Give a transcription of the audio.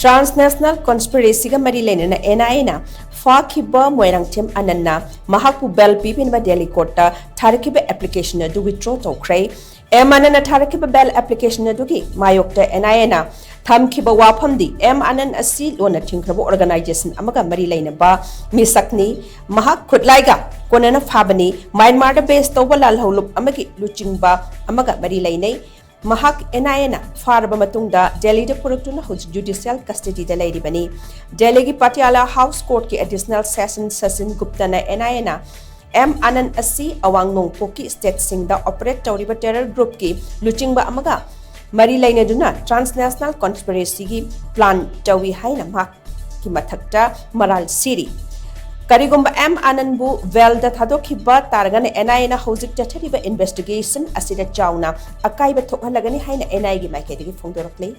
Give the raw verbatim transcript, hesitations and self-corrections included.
Transnational conspiracyꯒ ꯃꯔꯤ ꯂꯩꯅꯅ NIAꯅ ꯐꯥꯈꯤꯕ ꯃꯣꯏꯔꯥꯡꯊꯦꯝ ꯑꯅꯟꯅ ꯃꯍꯥꯛꯄꯨ bail ꯄꯤꯕꯤꯅꯕ Delhi courtꯇ ꯊꯥꯔꯛꯈꯤꯕ application ꯑꯗꯨ withdraw ꯇꯧꯈ꯭ꯔꯦ꯫ M ꯑꯅꯟꯅ ꯊꯥꯔꯛꯈꯤꯕ bail application ꯑꯗꯨꯒꯤ ꯃꯥꯌꯣꯛꯇ NIAꯅ ꯊꯝꯈꯤꯕ ꯋꯥꯐꯝꯗꯤ, M ꯑꯅꯟ ꯑꯁꯤ ꯂꯣꯟꯅ ꯊꯤꯡꯈ꯭ꯔꯕ organization ꯑꯃꯒ ꯃꯔꯤ ꯂꯩꯅꯕ ꯃꯤꯁꯛꯅꯤ꯫ ꯃꯍꯥꯛ ꯈꯨꯠꯂꯥꯏꯒ ꯀꯣꯟꯅꯅ ꯐꯥꯕꯅꯤ꯫ ꯃ꯭ꯌꯥꯟꯃꯥꯔꯗ base ꯇꯧꯕ ꯂꯥꯜꯍꯧꯂꯨꯞ ꯑꯃꯒꯤ ꯂꯨꯆꯤꯡꯕ ꯑꯃꯒ ꯃꯔꯤ ꯂꯩꯅꯩ꯫ ꯃꯍꯥꯛ NIAꯅ ꯐꯥꯔꯕ ꯃꯇꯨꯡꯗ ꯗꯦꯜꯂꯤꯗ ꯄꯨꯔꯛꯇꯨꯅ ꯍꯧꯖꯤꯛ judicial custodyꯗ ꯂꯩꯔꯤꯕꯅꯤ꯫ ꯗꯦꯜꯂꯤꯒꯤ Patiala House Courtꯀꯤ additional session Sachin Guptaꯅ NIAꯅ M ꯑꯅꯟ ꯑꯁꯤ ꯑꯋꯥꯡ ꯅꯣꯡꯄꯣꯛꯀꯤ stateꯁꯤꯡꯗ operate ꯇꯧꯔꯤꯕ terror groupꯀꯤ ꯂꯨꯆꯤꯡꯕ ꯑꯃꯒ ꯃꯔꯤ ꯂꯩꯅꯗꯨꯅ transnational conspiracyꯒꯤ plan ꯇꯧꯏ ꯍꯥꯏꯅ ꯃꯍꯥꯛꯀꯤ ꯃꯊꯛꯇ ꯃꯔꯥꯜ ꯁꯤꯔꯤ꯫ ꯀꯔꯤꯒꯨꯝꯕ M ꯑꯅꯟꯕꯨ bailꯗ ꯊꯥꯗꯣꯛꯈꯤꯕ ꯇꯥꯔꯒꯅ NIAꯅ ꯍꯧꯖꯤꯛ ꯆꯠꯊꯔꯤꯕ investigation ꯑꯁꯤꯗ ꯆꯥꯎꯅ ꯑꯀꯥꯏꯕ ꯊꯣꯛꯍꯜꯂꯒꯅꯤ ꯍꯥꯏꯅ NIAꯒꯤ ꯃꯥꯏꯀꯩꯗꯒꯤ ꯐꯣꯡꯗꯣꯔꯛꯂꯤ꯫